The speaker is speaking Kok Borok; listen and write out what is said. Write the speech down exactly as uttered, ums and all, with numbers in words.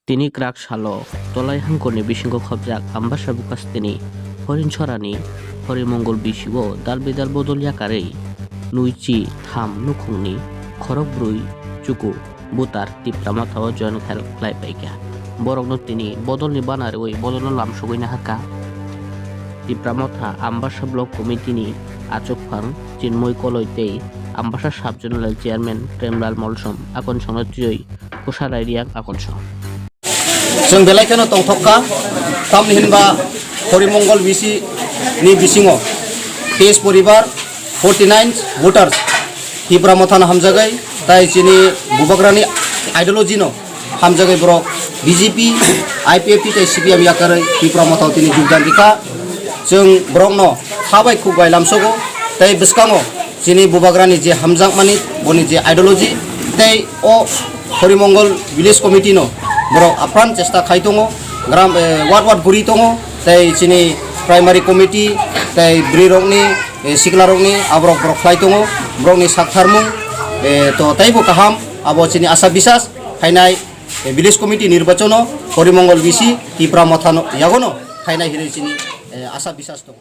Tini kwrak salo Tolai hangkorni bisingo khopjak Ambasa Bukastini Horinchorani Horimongol bisio dal bidal bodol yakarwi nwichi tham nukhungni khorokbrwi chuku butar Tipra Mothao join khlai paikha. Borokno tini bodolni bana rwui bodolno lamsogwi naharkha. Tipra Motha Ambasa Block Committee ni achukphang Chinmoi Koloi tei Ambasa Sub Zonal Chairman Premlal Molsom akonsongno twiwi kwsa rai riyang akonsong. Chwng belai kheno tongthokha, tamni hinba Horimongol B C ni bisingo teis poribar, forty nine voters Tipra Mothano hamjagwi, tai chini bubagrani ideology no hamjagwi borok B J P, I P F T tei C P M yakarwi Tipra Mothao tini jogdan rikha. Chwng borokno ha bai khuk bai lamsogo tei bwskango chini bubagrani je hamjakmani, boni je ideology, tei o Horimongol Village Committee no borok apran chesta khai tongo, gram, eh, ward ward guri tongo, tei chini primary committee tei bwrwi rokni, eh, sikla rokni aborok borok khlai tongo, borokni saktharmung, eh, to teibo kaham, abo chini asa bisas phainai, eh, Village Committee nirbachono Horimongol B C Tipra Mothano yagono phainai hinwi chini, eh, asa bisas tongo.